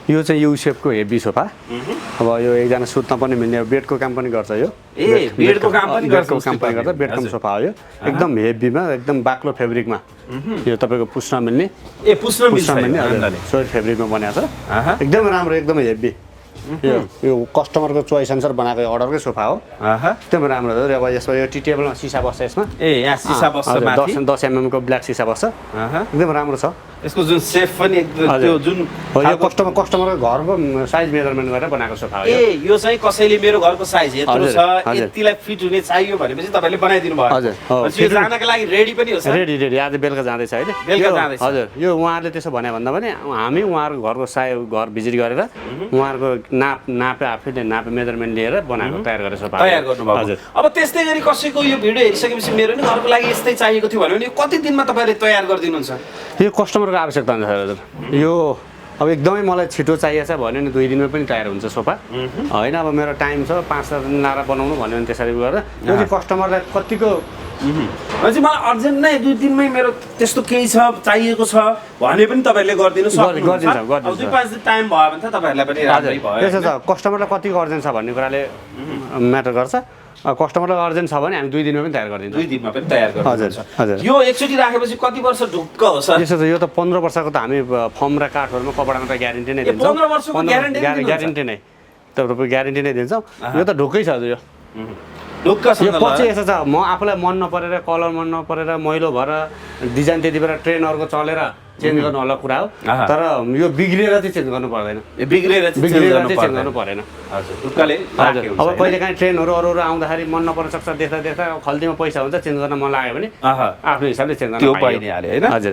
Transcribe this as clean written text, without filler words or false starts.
यो चाहिँ you शेपको heavy sofa. अब यो एकजना सुत्न पनि मिल्ने बेडको काम पनि गर्छ यो। बेडको काम पनि गर्छ बेडकम सोफा हो यो। एकदम हेभीमा एकदम बाक्लो फेब्रिकमा यो तपाईको पुस्न मिल्ने। पुस्न मिल्ने सोइड फेब्रिकमा बनाएको छ। एकदम राम्रो एकदम हेभी। यो कस्टमरको चोइस अनुसार बनाएको अर्डरकै सोफा हो। एकदम राम्रो हो। अब यसमा यो टी टेबलमा सिसा बस्छ यसमा। यहाँ सिसा बस्छ माथि 10 mm को ब्ल्याक सिसा बस्छ। एकदम राम्रो छ। यसको जुन सेफ पनि एकदम त्यो जुन यो कस्टमरको घरको साइज मेजरमेन्ट गरेर बनाएको सोफा हो। यो चाहिँ कसैले मेरो घरको साइज यत्रो छ यतिलाई फिट हुने चाहियो भनेपछि तपाईले बनाइदिनु भयो। हजुर यो जानका लागि रेडी पनि हो सर। रेडी आज बेलुका जाँदैछ हैन। बेलुका जाँदैछ। हजुर यो उहाँहरुले त्यसो भने भन्दा पनि हामी उहाँहरुको घरको साइज घर भिजिट गरेर उहाँहरुको नापे आफैले नापे मेजरमेन्ट लिएर बनाएको तयार गरेर सोफा तयार गर्नुभयो। हजुर अब त्यस्तै गरी कसैको यो भिडियो हेरिसकेपछि मेरो नि घरको लागि यस्तै चाहिएको थियो भने कति दिनमा तपाईले तयार गरिदिनुहुन्छ? यो कस्टमरको आवश्यकता हुन्छ हजुर। यो अब एकदमै मलाई छिटो चाहिएको छ भन्यो नि 2 दिनमा पनि तयार हुन्छ सोफा हैन। अब मेरो टाइम छ 5-7 दिन लाएर बनाउनु भन्यो भने त्यसरी गरेर यदि कस्टमरलाई कतिको अझै मलाई अर्जेन्ट नै 2 दिनमै मेरो त्यस्तो केही छ चाहिएको छ भने पनि तपाईले गरिदिनु सक्नुहुन्छ। अब 2-5 दिन टाइम भयो भने त तपाईहरुलाई पनि राम्रै भयो। त्यसो छ कस्टमरलाई कतिको अर्जेन्ट छ भन्ने कुराले म्याटर गर्छ। कस्टमरलाई अर्जेन्ट छ भने हामी 2 दिनमा पनि तयार गरिदिन्छौँ। 2 दिनमा पनि तयार गरिदिन्छौँ। हजुर यो एकचोटी राखेपछि कति वर्ष ढुक्क हो सर? यसो यो त 15 वर्षको त हामी फर्म र काठहरुमा कपडामा त ग्यारेन्टी नै दिन्छौँ। 15 वर्षको ग्यारेन्टी नै तपाईको ग्यारेन्टी नै दिन्छौँ। यो त ढुक्कै छ यो। ढुक्क छ। यो पछि यसो छ म आफूलाई मन नपरेर कलर मन नपरेर मैलो भएर डिजाइन त्यति बेला ट्रेनहरुको चलेर चेन्ज गर्नु अलग कुरा हो। तर यो बिग्रेर चाहिँ चेन्ज गर्नु पर्दैन। बिग्रेर चाहिँ चेन्ज गर्नु पर्दैन। हजुर ढुक्कले अब कहिलेकाहीँ ट्रेनहरु अरू आउँदाखेरि मन नपर्न सक्छ। देख्दा खल्तीमा पैसा हुन्छ चेन्ज गर्न मन लाग्यो भने आफ्नो हिसाबले चेन्ज गर्न त्यो पाइने हाल्यो हैन। हजुर